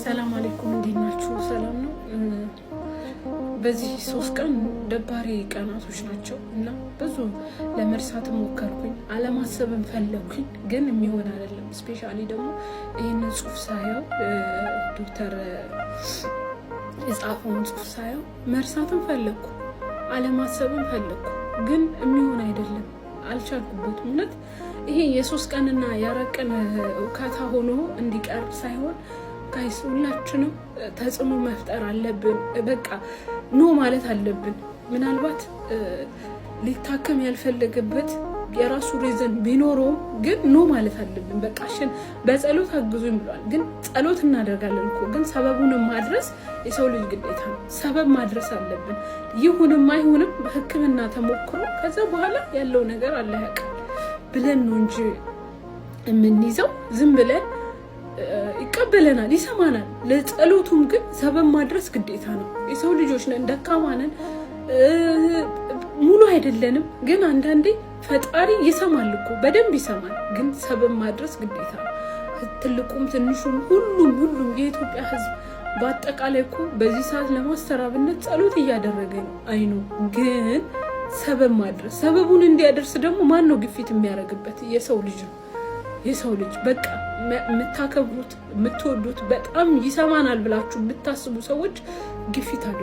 ሰላም አለይኩም፣ እንዴት ናችሁ? ሰላም ነው። በዚህ 3 ቀን ደባሪ ቀናቶች ናቸው እና ብዙ ለመርሳት ሞከርኩኝ፣ አለማሰብን ፈለግኩኝ፣ ግን የሚሆን አይደለም። Especially ደግሞ ይህንን ጽሁፍ ሳየው፣ ዶክተር የጻፈውን ጽሁፍ ሳየው መርሳትን ፈለግኩ፣ አለማሰብን ፈለግኩ፣ ግን የሚሆን አይደለም። አልቻልኩበትም። እውነት ይሄ የ3 ቀንና የ4 ቀን እውካታ ሆኖ እንዲቀር ሳይሆን guys፣ ሁላችንም ተጽዕኖ መፍጠር አለብን። በቃ no ማለት አለብን። ምናልባት ሊታከም ያልፈለገበት የራሱ reason ቢኖረውም ግን no ማለት አለብን። በቃ እሽን በጸሎት አግዙኝ ብሏል። ግን ጸሎት እናደርጋለን እኮ፣ ግን ሰበቡንም ማድረስ የሰው ልጅ ግዴታ ነው። ሰበብ ማድረስ አለብን። ይሁንም አይሁንም ሕክምና ተሞክሮ ከዛ በኋላ ያለው ነገር አላህ ያውቃል ብለን ነው እንጂ የምንይዘው ዝም ብለን። ይቀበለናል፣ ይሰማናል። ለጸሎቱም ግን ሰበብ ማድረስ ግዴታ ነው። የሰው ልጆች ነን፣ ደካማ ነን፣ ሙሉ አይደለንም። ግን አንዳንዴ ፈጣሪ ይሰማል እኮ፣ በደንብ ይሰማል። ግን ሰበብ ማድረስ ግዴታ ነው። ትልቁም ትንሹም ሁሉም ሁሉም የኢትዮጵያ ሕዝብ በአጠቃላይ እኮ በዚህ ሰዓት ለማስተር አብነት ጸሎት እያደረገ ነው። I know፣ ግን ሰበብ ማድረስ፣ ሰበቡን እንዲያደርስ ደግሞ ማን ነው ግፊት የሚያደርግበት? የሰው ልጅ ነው። የሰው ልጅ በቃ የምታከብሩት፣ የምትወዱት፣ በጣም ይሰማናል ብላችሁ የምታስቡ ሰዎች ግፊት አድርጉ።